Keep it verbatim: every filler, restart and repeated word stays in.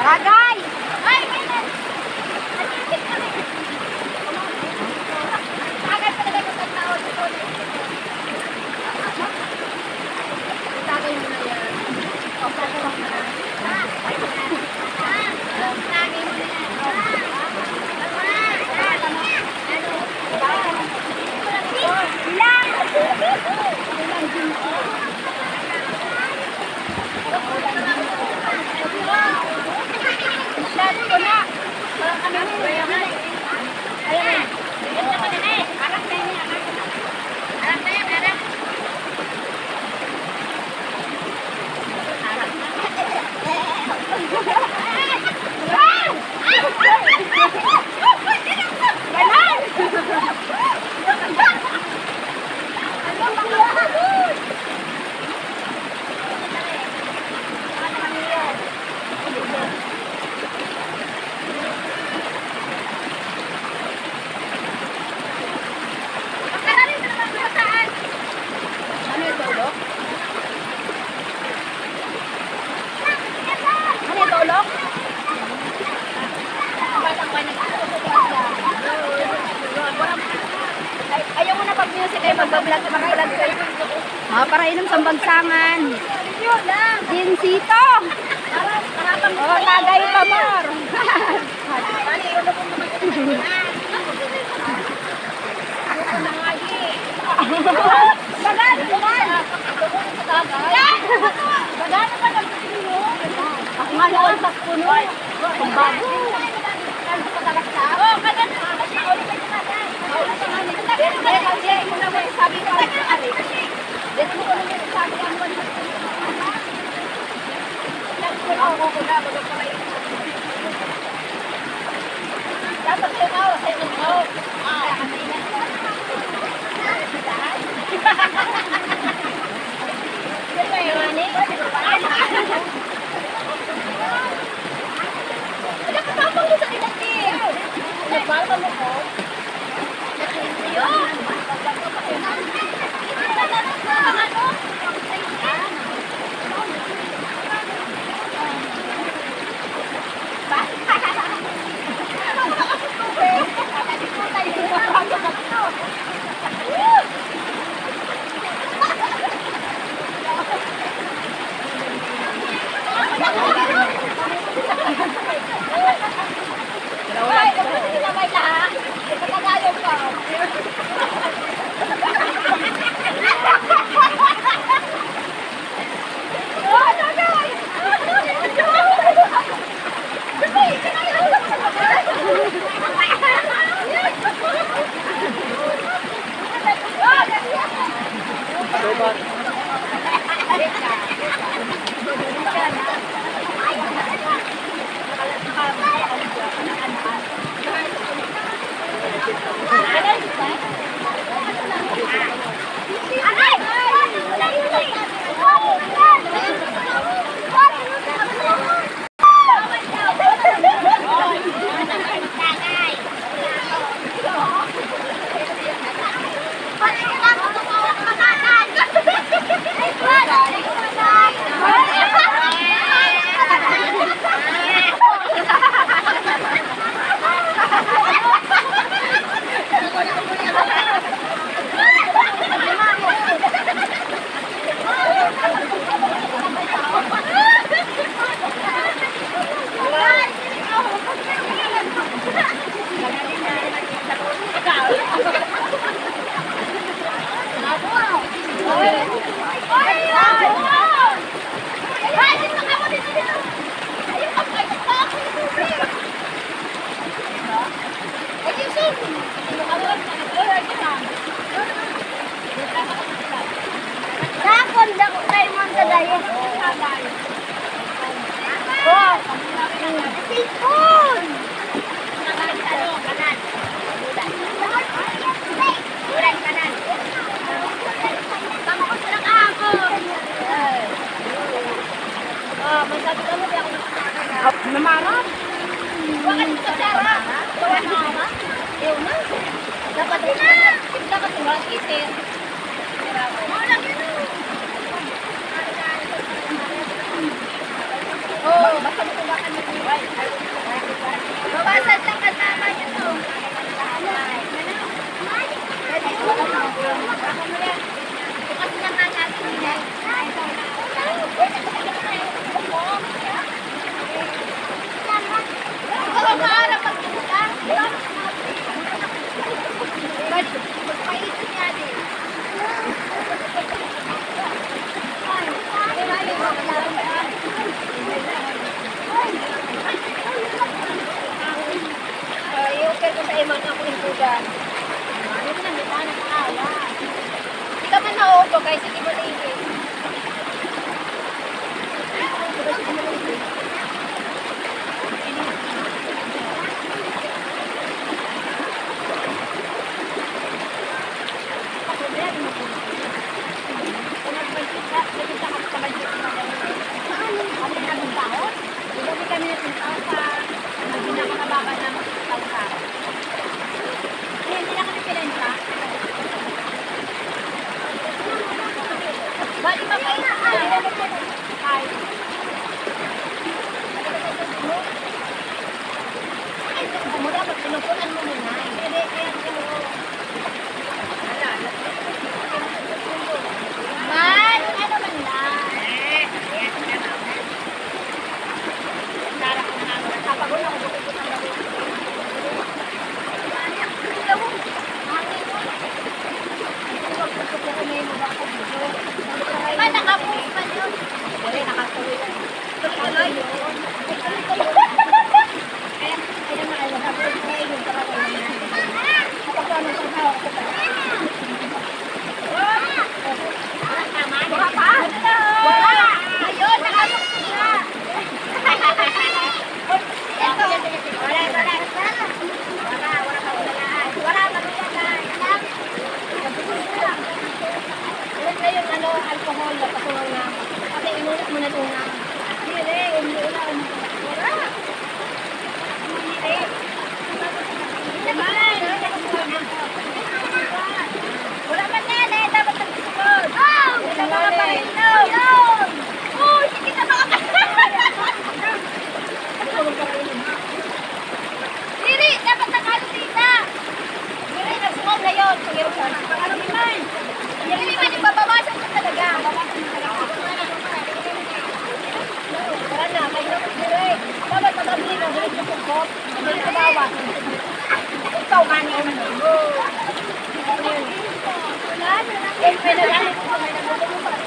Agay! Ano ito, Lok? Ano ito, Lok? Ay, ayaw mo na pag-music, ay magbablog, mag-vlog kayo. Ah, para inom sa bagsangan. Ginsito. Oh, tagay pa, Mar. Ako nga naman sa puno. Ang bago. Dakon, dako tayo, mga kadayo. Oh, sipon! Ah, may sabi ka mo, di ako nakakakala. Namarat? Bakit sa Sarah? Wala na, ha? Ayaw na. Dapat rin na. Dapat rin na. Oo, basta mo kung bakit mo. Guys, hindi mo na yun. Kami nagtrabaho, hindi kami nagtrabaho sa, hindi na kami baba ng trabaho. Hindi na kami pinenta. Bali, mapait na. Ay. Ay, ito, mura, magpinupuan mo muna. Hindi, kaya, ano, Man, ano man lang. Dara ko na, nagpapagulo ako, bukod ko sa laro. Man, nakapost man yun. Dali, nakatuloy lang. Wala na yung ano, alcohol, na patungo na. Kasi inunat mo na tunga. Hindi, hindi, wala. Wala. Wala man na yan eh, dapat nagsusunod. Wala man na eh. Uy, hindi na makakasal. Dili, dapat nag-ano dito. Dili, nagsusunod na yun. Sige, ano naman? Dili man, ibabawasan ka talaga. Tara na, may hirap dire. Dapat mag-agree na, dili ko support. Dili ko bawas. Ikaw, kani, ano? Yes, may nag-ano ko, may nag-ano ko.